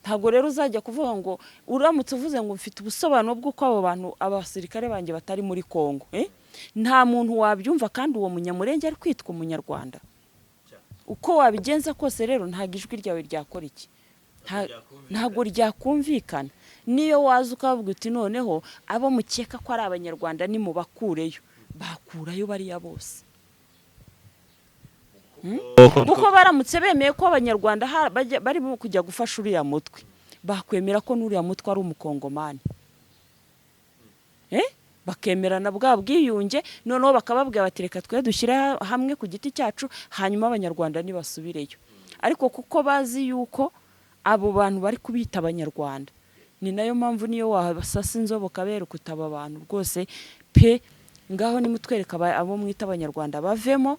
Ntabwo rero uzajya kuvuga ngo uramutse uvuze ngo mfite ubusobanuro bw'uko abo bantu, abasirikare banjye batari muri Kongo, eh? Nta muntu wabyumva kandi uwo Munyamurenge ari kwitwa Umunyarwanda. Uko wabigenza kose rero ntabwo ijwi ryawe ryakora iki? Ntabwo ryakumvikana. Niyo waza ukavuga uti noneho abo mukeka ko ari Abanyarwanda nimubakureyo, bakurayo bariya bose, kuko baramutse bemeye ko Abanyarwanda barimo kujya gufasha uriya mutwe. Bakwemera ko n'uriya mutwe ari umukongomani, bakemerana bwa bwiyunge, noneho bakababwira bati: "Reka twe dushyire hamwe ku giti cyacu, hanyuma abanyarwanda ntibasubireyo." Ariko kuko bazi yuko abo bantu bari kubita abanyarwanda, ni nayo mpamvu niyo wabasasa inzobe ukabereka utaba abantu rwose pe. Ngaho nimutwereka abo mwita abanyarwanda bavemo,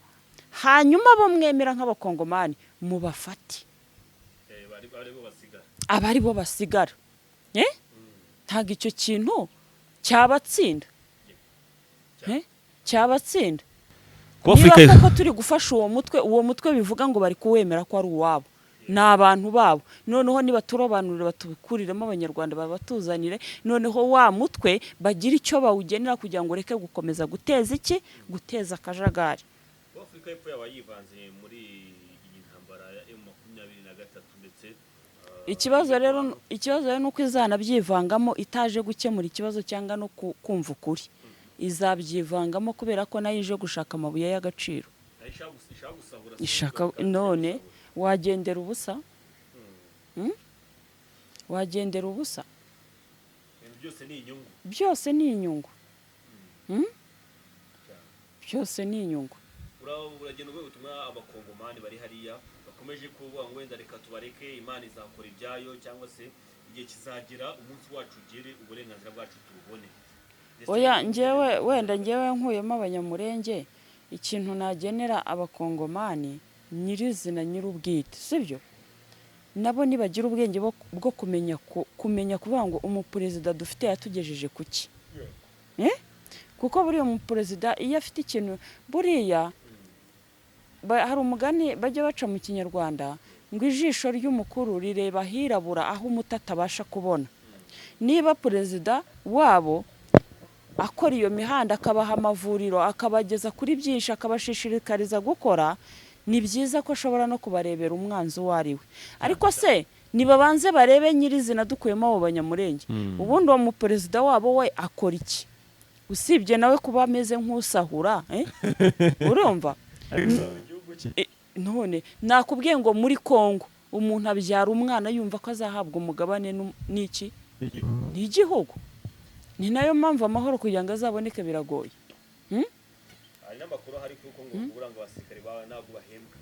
hanyuma abo mwemera nk'abakongomani mubafate, aba ari bo basigara. Ntabwo icyo kintu cyabatsinda. Cyabatsinda Kuba niba Afurika koko turi gufasha uwo mutwe, uwo mutwe bivuga ngo bari kuwemera ko ari uwabo, ni abantu babo. Noneho nibaturobanurire, batukuriremo abanyarwanda, babatuzanire, noneho wa mutwe bagire icyo bawugenera kugira ngo ureke gukomeza guteza iki, guteza akajagari. Kuba Afurika y'Epfo yaba yivanze muri iyi ntambara ya M23 ndetse Ikibazo rero ni uko izanabyivangamo itaje gukemura ikibazo cyangwa no kumva ukuri. Izabyivangamo kubera ko nayo ije gushaka amabuye y'agaciro. Ishaka gusahura. Ishaka. None wagendera ubusa? Wagendera ubusa? Ibintu byose ni inyungu. Byose ni inyungu. Byose ni inyungu. Uragenda uvuga ubutumwa abakongomani bari hariya bakomeje kuvuga ngo wenda reka tubareke, Imana izakora ibyayo, cyangwa se igihe kizagera umunsi wacu ugere, uburenganzira bwacu tububone. Ndetse Oya, njyewe wenda njyewe nkuyemo abanyamurenge, ikintu nagenera abakongomani nyirizina, nyir'ubwite, sibyo? Nabo nibagira ubwenge bwo kumenya kuvuga ngo umuperezida dufite yatugejeje ku ki? Kuko buriya umuperezida iyo afite ikintu, buriya hari umugani bajya baca mu Kinyarwanda ngo ijisho ry'umukuru rireba ahirabura aho umuto atabasha kubona. Niba perezida wabo akora iyo mihanda, akabaha amavuriro, akabageza kuri byinshi, akabashishikariza gukora, ni byiza ko ashobora no kubarebera umwanzi uwo ari we. Ariko se nibabanze barebe nyirizina, dukuyemo abo banyamurenge, ubundi uwo muperezida wabo we akora iki, usibye nawe kuba ameze nk'usahura? Urumva? None nakubwiye ngo muri Kongo umuntu abyara umwana yumva ko azahabwa umugabane n'iki, n'igihugu. Ni nayo mpamvu amahoro kugira ngo azaboneke biragoye. Hari n'amakuru ahari kuko ngo kubura ngo abasirikare bawe ntabwo bahembwa.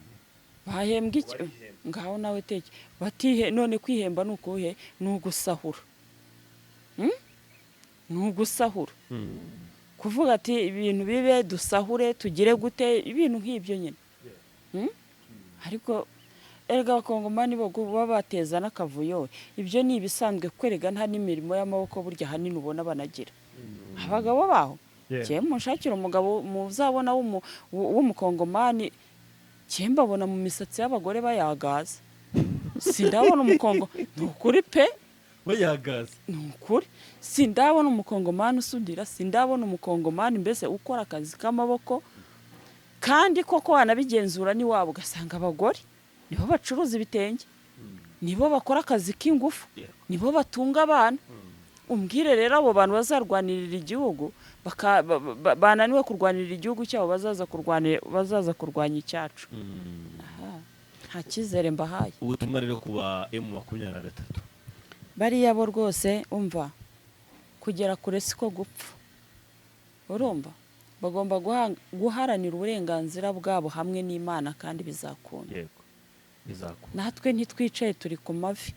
Bahembwa iki? Barihemba. Ngaho nawe teke batihe. None kwihemba ni ukuhe? Ni ugusahura. Ni ugusahura, kuvuga ati ibintu bibe dusahure, tugire gute, ibintu nk'ibyo nyine. Ariko erega abakongomani bo kuba bateza n'akavuyo, ibyo ni ibisanzwe, kuko erega nta n'imirimo y'amaboko burya ahanini ubona banagira abagabo baho. Njyewe munshakira umugabo muzabona w'umukongomani, njyewe mbabona mu misatsi y'abagore bayagaza. Sindabona umukongo, ni ukuri pe. Bayagaza. Ni ukuri, sindabona umukongomani usudira, sindabona umukongomani mbese ukora akazi k'amaboko. Kandi koko wanabigenzura n'iwabo, ugasanga abagore nibo bacuruza ibitenge, nibo bakora akazi k'ingufu, nibo batunga abana. Umbwire rero abo bantu bazarwanirira igihugu, bananiwe kurwanirira igihugu cyabo, bazaza kurwanya icyacu? Aha, nta cyizere mbahaye. Ubutumwa rero ku ba M23? Bariya bo rwose, umva, kugera kure siko gupfa. Urumva, bagomba guharanira uburenganzira bwabo hamwe n'Imana, kandi bizakunda. Yego, bizakunda. Natwe ntitwicaye, turi ku mavi.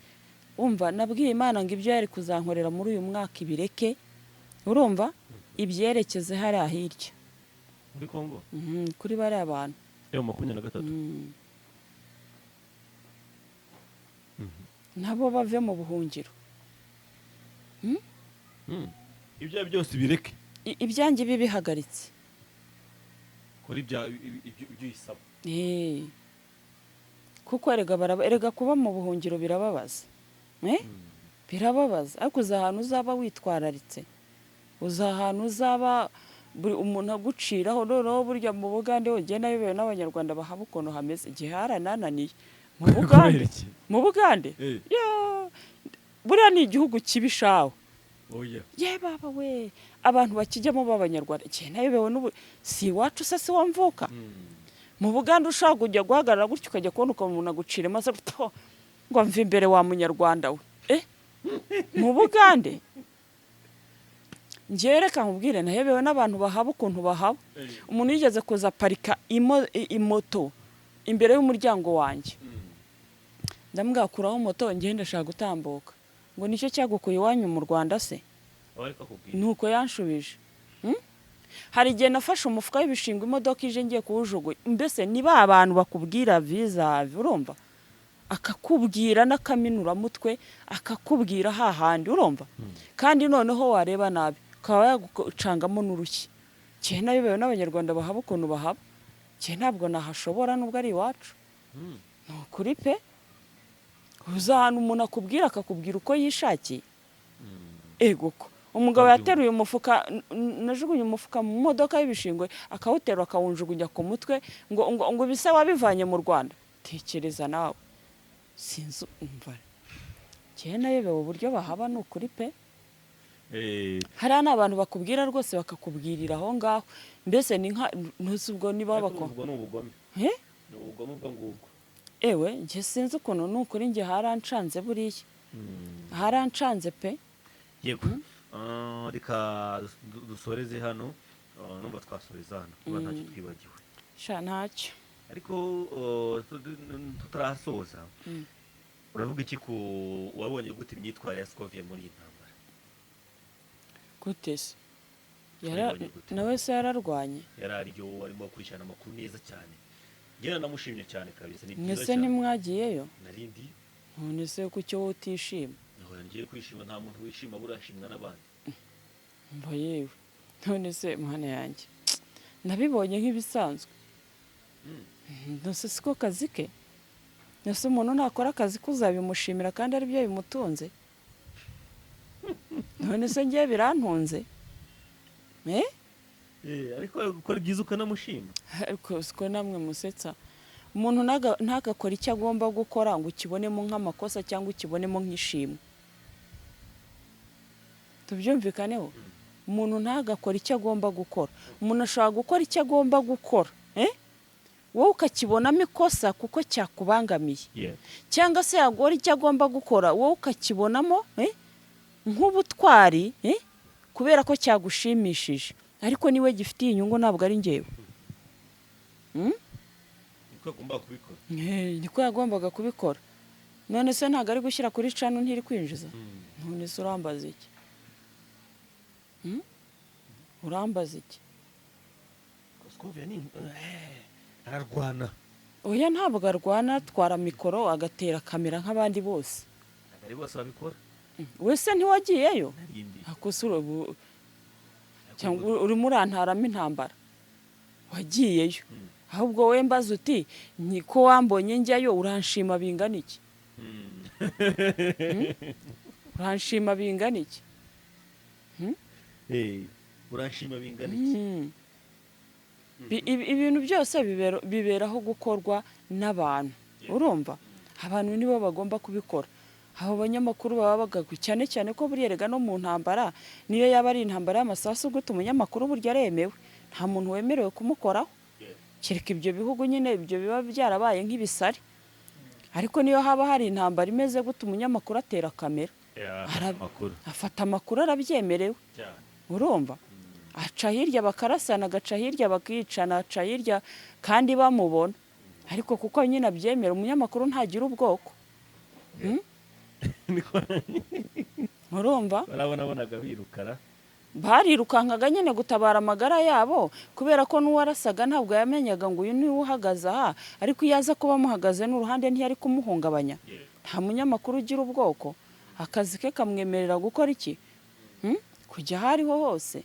Umva, nabwiye Imana ngo ibyo yari kuzankorera muri uyu mwaka ibireke, urumva, ibyerekeze hariya hirya. Muri Kongo? Kuri bariya bantu. M23. Nabo bave mu buhungiro. Ibyo byose bireke. Ibyanjye ibi bihagaritse. Kora ibyo uyisaba. Kuko erega erega kuba mu buhungiro birababaza. Birababaza, ariko uza ahantu uzaba witwararitse, uza ahantu uzaba buri umuntu aguciraho. Noneho burya mu Bugande ugenda bibewe n'abanyarwanda bahaba ukuntu hameze, igihe haranananiye mu Bugande. Kubera iki? Mu Bugande? Ya, buriya ni igihugu kibi shawe. Oya. Ye baba we, abantu bakijyamo b'abanyarwanda igihe nayobewe n'ubu, si iwacu se, si wo mvuka? Mu Bugande ushaka kujya guhagarara gutya, ukajya kubona ukuntu umuntu agucira maze ngo mva imbere wa munyarwanda we. Mu Bugande njyewe, reka nkubwire, nahebewe n'abantu bahaba, ukuntu bahaba. Umuntu yigeze kuza aparika imoto imbere y'umuryango wanjye. Ndamubwira: "Kuraho moto, njyewe ndashaka gutambuka." Ngo: "Nicyo cyagukuye iwanyu mu Rwanda se?" Aba ariko akubwira. Nuko yanshubije. Hari igihe nafashe umufuka w'ibishingwe, imodoka ije ngiye kuwujugunya. Mbese ni ba bantu bakubwira vis-à-vis, urumva, akakubwira n'akaminuramutwe, akakubwira hahandi, urumva. Kandi noneho wareba nabi ukaba yagucangamo n'urushyi. Njye nayobewe n'Abanyarwanda bahaba, ukuntu bahaba. Njye ntabwo nahashobora nubwo ari iwacu, ni ukuri pe. Uza ahantu umuntu akubwira, akakubwira uko yishakiye. Ego ko umugabo yateruye umufuka, najugunye umufuka mu modoka y'ibishingwe, akawuterura akawunjugunya ku mutwe, ngo ibise wabivanye mu Rwanda. Tekereza nawe, sinzi, umva, njyewe nayobewe uburyo bahaba, ni ukuri pe. Hariya ni abantu bakubwira rwose, bakakubwirira aho ngaho. Mbese ni nka ntuzi ubwo niba Ariko bako ubwo ni ubugome. Eh? Ni ubugome ubwo ngubwo. Ewe, njye sinzi ukuntu, ni ukuri njye harancanze, buriya harancanze pe. Yego. Reka dusoreze hano. Numva twasoreza hano kuba ntacyo twibagiwe. Sha, ntacyo. Ariko tutarasoza, uravuga iki ku wabonye gute imyitwarire ya Scovia muri iyi ntambara? Gute se? Wabibonye gute? Nawe se yararwanye? Yari aryo arimo akurikirana amakuru neza cyane. Njye namushimye cyane kabisa, ni byiza Mwese cyane. ntimwagiyeyo? Narindi. None se kuki wowe utishima? Nahora ngiye kwishima. Nta muntu wishima burashimwa n'abandi. Mba yewe, none se mwana yanjye, nabibonye nk'ibisanzwe. Nose siko kazi ke? Nose umuntu nakora akazi ke uzabimushimira kandi aribyo bimutunze? None se ngiye birantunze, eh? Ariko gukora ibyiza ukanamushima. Ariko siko namwe musetsa. Umuntu ntagakore icyo agomba gukora ngo ukibonemo nk'amakosa cyangwa ukibonemo nk'ishimwe. Tubyumvikaneho, umuntu ntagakore icyo agomba gukora. Umuntu ashobora gukora icyo agomba gukora, eh? Wowe ukakibonamo ikosa kuko cyakubangamiye, cyangwa se yagora icyo agomba gukora, wowe ukakibonamo nk'ubutwari, kubera ko cyagushimishije. Ariko niwe gifitiye inyungu, ntabwo ari njyewe. Niko agomba kubikora. Niko yagombaga kubikora. None se ntabwo ari gushyira kuri channel? Ntiri kwinjiza? None se urambaza iki? Urambaza iki? Scovia ni ararwana. Oya, ntabwo arwana. Atwara mikoro, agatera kamera nk'abandi bose. Ntabwo ari bose babikora. Wese ntiwagiyeyo? Narindi. Akose ubu cyangwa urimo urantaramo intambara? Wagiyeyo. Ahubwo wowe mbaza uti: "Niko wambonye njyayo, uranshima bingana iki? Uranshima bingana iki?" Uranshima bingana iki? Ibintu byose biberaho gukorwa n'abantu, urumva? Abantu nibo bagomba kubikora. Abo banyamakuru baba bagagwe cyane cyane ko buriya erega no mu ntambara, niyo yaba ari intambara y'amasasu gute, umunyamakuru burya aremewe. Nta muntu wemerewe kumukoraho, kereka ibyo bihugu nyine ibyo biba byarabaye nk'ibisare. Ariko niyo haba hari intambara imeze gute, umunyamakuru atera kamera. Amakuru. Afata amakuru, arabyemerewe. Cyane. Urumva, aca hirya bakarasana, agaca hirya bakicana, aca hirya kandi bamubona. Ariko kuko nyine abyemera, umunyamakuru ntagira ubwoko. Urumva? Barabonabonaga birukara. Barirukankaga nyine gutabara amagara yabo, kubera ko n'uwarasaga ntabwo yamenyaga ngo uyu niwe uhagaze aha. Ariko iyo aza kuba amuhagaze n'uruhande, ntiyari kumuhungabanya. Nta munyamakuru ugira ubwoko. Akazi ke kamwemerera gukora iki? Kujya aho ariho hose.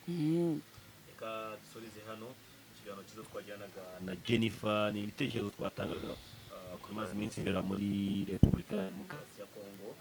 Reka dusoreze hano ikiganiro cyiza twajyanaga na Jennifer. Ni ibitekerezo twatangaga ku bimaze iminsi bibera muri Repubulika ya Demokarasi ya Kongo.